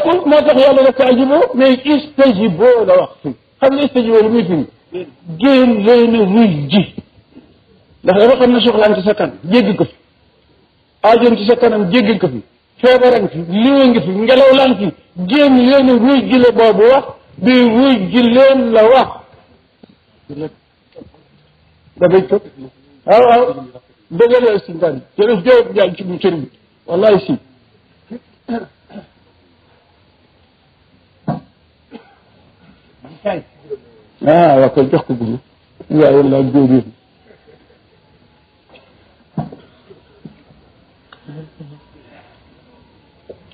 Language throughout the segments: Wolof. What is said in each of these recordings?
kooku moo tax yàlla dafa ajiboo mais istajiboo la wax fi xam nga istajiboo lu muy fi génn leen a wuy ji ndax dafa xam ne soxlaan ci sa kanam jéggi ko fi aajoon ci sa kanam jéggi ko fi feebaran fi liwa ngi fi ngelaw laan fi génn leen a wuy ji la boobu wax bi wuy ji leen la wax dafay tëb waaw waaw dëggalee si ngan jërëf jawab jaay ci bu cër bi wallahi si waa koy jox ko guma waaye laa jóoréer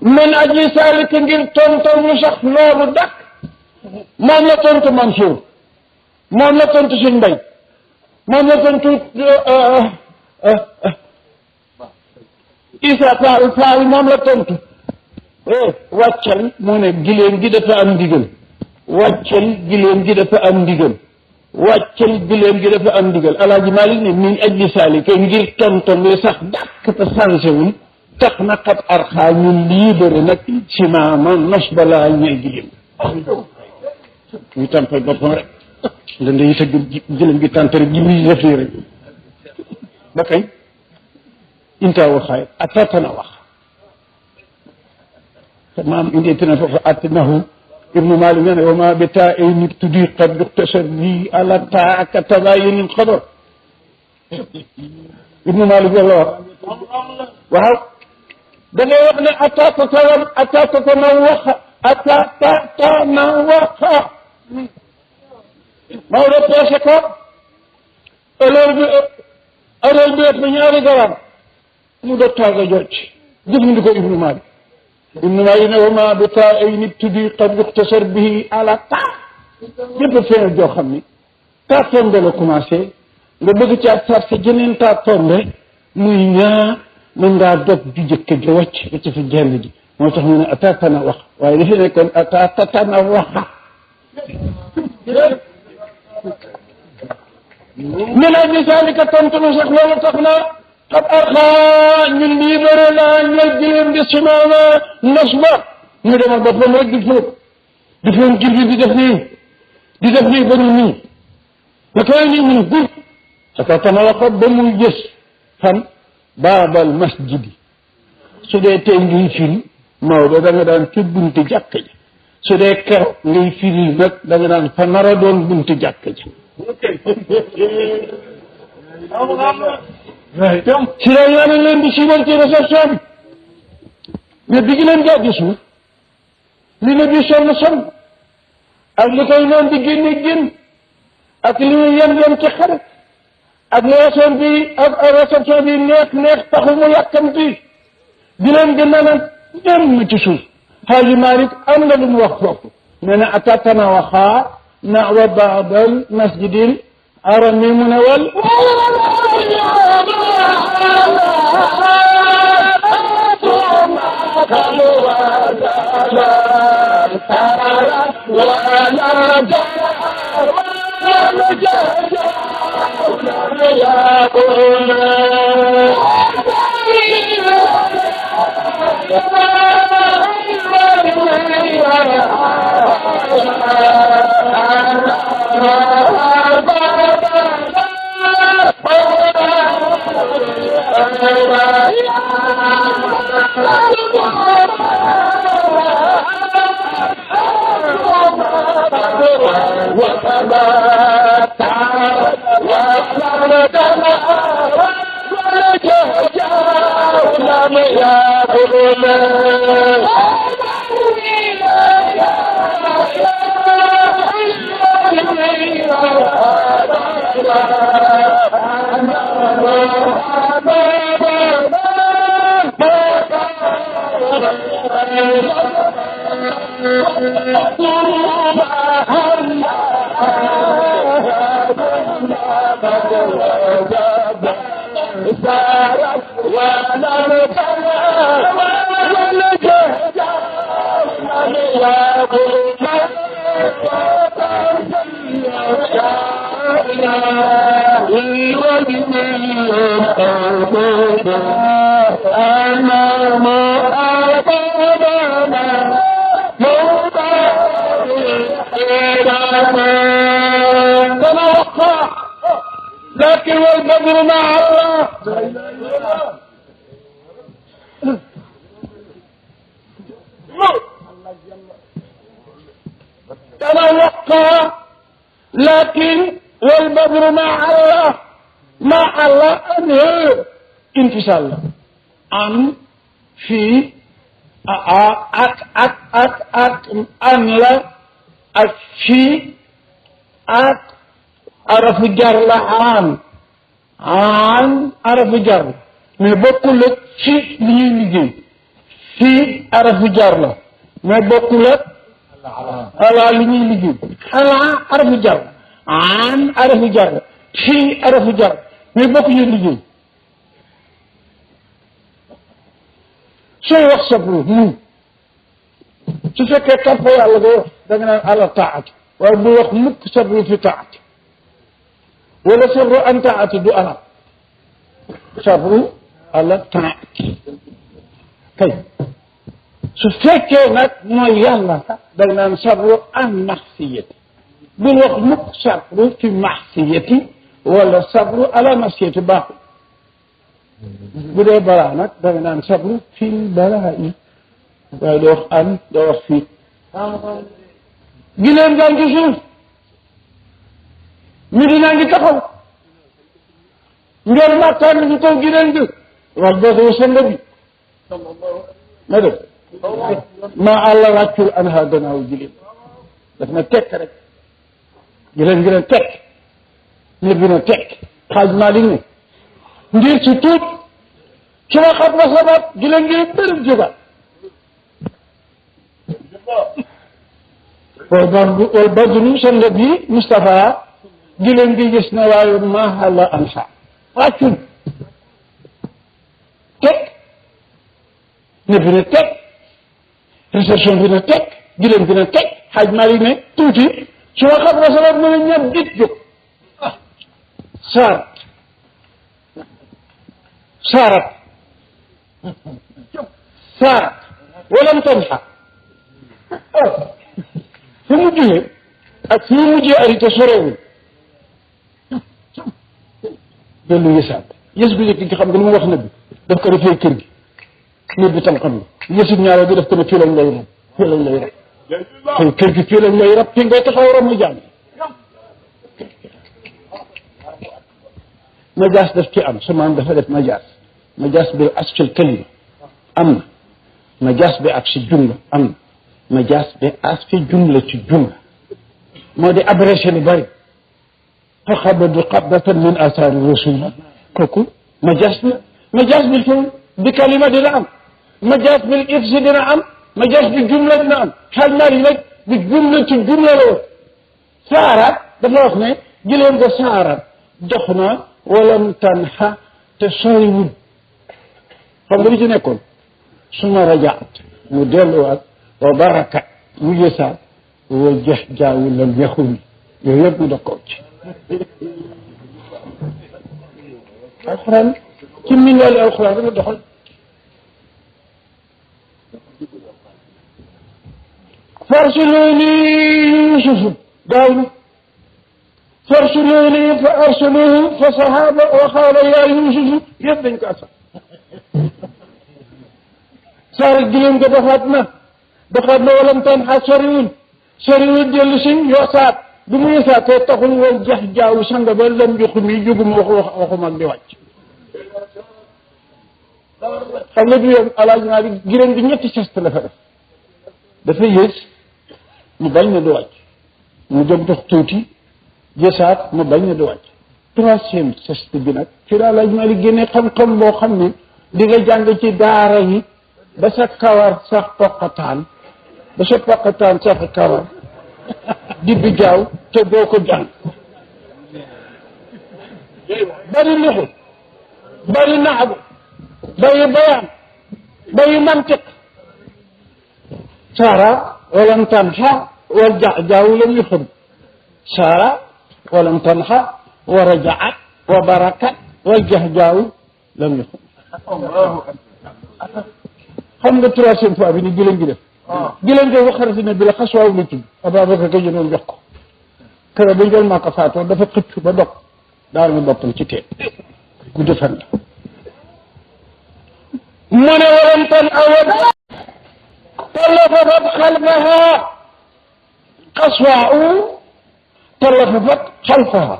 من أجل ذلك ngir tontu ñu sax loolu dakk moom la tontu Mansour moom la tontu suñ mbay moom la tontu Issa Fall moom la tontu wàccal mu ne giléem gi dafa am ndigal wàccal giléem gi dafa am ndigal wàccal giléem gi dafa am ndigal Alaaji Malik ne min ajli zalika ngir tontu ñu sax dakk te changé wul tax na xat arxaa ñu libéré nag si maama nos balaa ñooy giléem ñu tàmpal boppam rek nda nday tëgg giléem gi tànt rek jibril def lii rek ba kañ inta waxaay atatana wax te maam indeetina foofu attinahu ibnu malik nee na wa ma bi taa ay nit tuddi qad duxtasar bi ala taa ka tabayunin xador ibnu malik la wax waaw da ngay wax ne atatana waxa Maodo peese ko ëllëg bi ëpp na ñaari garab mu dog taaga jocc jëfandikoo ibnu Malik ne wa ma bi taa ay nit tuddi qad yuxtasar bihi ala taa yëpp feeñal joo xam ni taa tombe la commencé nga bëgg caa sarse jeneen taa tombe muy ñaa mën ngaa dog ju jëkk ja wàcc ba ci fi jenn ji moo tax ñu ne atatana wax waaye dafa nekkoon atatana waxa من أجل ذلك tontu na sax loolu tax na qad arxaa ñun libéré naa ñooy giléem di simaama nos ba ñu demal boppam rek di fóot gir di def nii ba ñu nii da koy nii mun gur atatana waxa ba muy gës fan baabal masjidi su dee tey ngay firi Maodo da nga daan ca bunti jàkk ja su dee keroog ngay firi nag da nga daan fa nar a doon bunti jàkk ja si la yaa ne leen di siiwal ci réception bi mais bi gi leen gaa gisul li ne bi sonn ak li koy noon di génn ak li muy yem ci xarit ak réception bi ak réception bi neex taxu mu yàkkamti di leen gën a nag dem ci suuf Xaaji Malik am na lu mu wax foofu nee na atatana waxaa nawa baabal masjidil arami mu ne wal والبدر مع الله تنوقع لكن والبدر مع الله مع الله انفصال عن في أن لا في عرف جر لا عن عرف جر mais bokkul ak ci li ñuy liggéey fii عرف جر la mais bokkul ak ala li ñuy liggéey ala عرف جر عن عرف جر fii عرف جر mais bokkuñu liggéey sooy wax sabru su fekkee topp yàlla nga wax da nga naan ala taati waaye bu wax mukk sabru fi taati wala sabru an taati du ala sabru ala taati kay su fekkee nag mooy yàlla da nga naan sabru an maxsiyati bul wax mukk sabru fi maxsiyati wala sabru ala maxsiyati baaxul bu dee balaa nag da nga naan sabru fil balaa yi waaye doo wax an doo wax fii gileen gaa ngi suuf mi dinaa ngi taxaw ngeen màkkaan ngi kaw gileen gi wax doo sanga bi ma def maa àlla wàccul anha gannaaw gileen daf na tekk rek gileen gi ne tekk nit bi ne tekk xaaj maa di ne ngir ci tuut ci ma xam na sabab gileen gi bërëb jógaat wal badru sanga bi Moustapha gileen gi gis na waaye maa àlla anha wàccul teg ne bi ne teg réception bi ne teg gileen bi ne teg xaaj maa yi ne tuuti su ma xam na sabab mu ne ñam dit jóg saarat walam tanha fu mu jugee ak fu mu mujjee arité sorewul dellu yësaat yës bi njëkk gi xam nga lu mu wax na bi daf ko defee kër gi nit bi tam xam ne yësit ñaareel bi daf ko ne fii lañ lay rab fii lañ lay rab tey kër gi fii lañ lay rab fii ngay taxaw ram mu jàng majaas daf ci am sama dafa def majaas bi as ci kalima am na majaas bi ak si jumla am na majaas bi as fi jumla ci jumla moo di abrégé ni bëri fa xabadu qabdatan min asaari rasul kooku majaas la majaas bi foofu bi kalima dina am majaas bi ifsi dina am majaas bi jumla dina am xaal naa yi nag bi jumla ci jumla la woon saaraat dafa wax ne gileen nga saaraat dox na walam tanha te soriwul xam nga li ci nekkoon suma rajaat mu delluwaat wa baraka mu yësaat wa jeex jaawu lam yaxul yooyu yëpp mu dokkoo ci alxuraan ci minwaali alxuraan dama doxal farsiluni yusufu gaaw na farsiluni fa arsaluhu fa sahaba wa xaala yaa yusufu yëpp dañ ko asal saara gileen ko doxaat na walam tan xa soriwul dellu si yosaat bi mu yosaatee taxul woon jeex jaawu sanga ba lam joxu mi jógum waxu mag di wàcc xam nga du yoon alaaji naa bi gileen bi ñetti geste la fa def dafa yées mu bañ na du wàcc mu jóg dox tuuti jësaat mu bañ na du wàcc troisième geste bi nag fi la alaaji naa li génne xam-xam boo xam ne di nga jàng ci daara yi ba sa kawar sax poqataan ba sa poqataan sax kawar di bi jaaw te doo ko jàng bari lixu bari naxbu bari bayaan bari mantiq saara walam tanxa wal jaaw lam yuxam saara walam tanxa wa rajaat wa barakat wal jaaw lam yuxam xam nga troisième fois bi ni gileen gi def gileen gi waxarasi ne bi la xaswaaw la tudd Ababacar ka jënoon jox ko kër ba njol maa ko faatoo dafa xëcc ba dog daal na boppam ci teen gudd fan la mu ne walam tan awad talafafat xalfaha qaswa'u talafafat xalfaha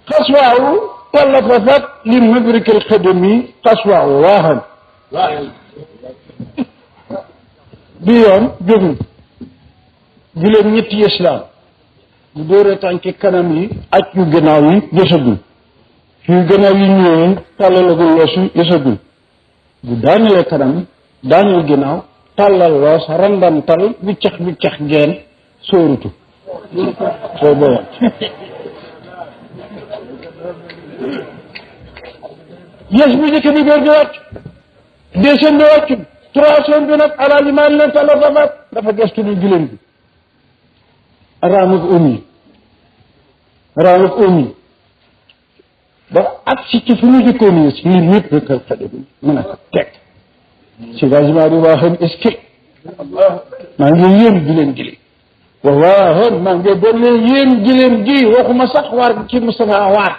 قصواه تلففت للمدرك الخدمي قصواه واحد بيوم جبن جلن نيتي اسلام دورة تانكي كنامي اجو جناوي يسدو في جناوي نيوين تالالغو لوسو يسدو داني كنامي داني جناو تالال لوس رندم تال بيتخ جين سورتو سوبو yes bi njëkk bi góor gi wàcc deuxième bi wàcc troisième bi nag alaaji maa leen talafafaat dafa gestu ni gileen bi raamuk umi ba ak si ci fu ñu jëkkoon yi si lii ñëpp rek xade bi mën a ko teg si gagement bi waa xam est-ce que maa ngi yéen gileen gili waaw maa ngi doon yéen gileen gi waxuma sax waar ci Moustapha waar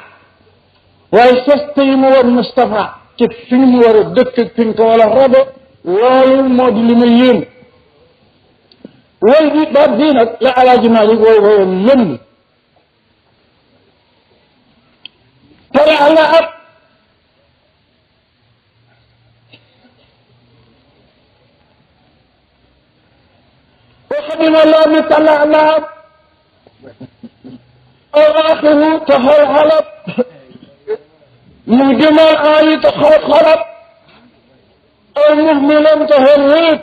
waaye seste yi mu war Moustapha ci fi mu war a dëkk fi nga ko wala robo loolu moo di li ma yéen way bi baat bii nag la alaaji Malik woyoon lëmm tara ala ab وخدم الله مثل على أو آخره تخل حلب مجمل آي تخل خلب أو مهملا تخل ريب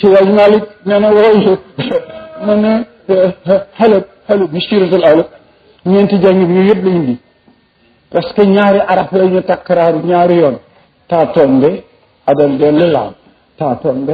سيد مالك نانا وغيشت نانا حلب مشكلة الأولى ñeenti jàng bi yëpp lañu di parce que ñaari araf lañu takkaraar ñaari yoon taa tombe adal dellu laam taa tombe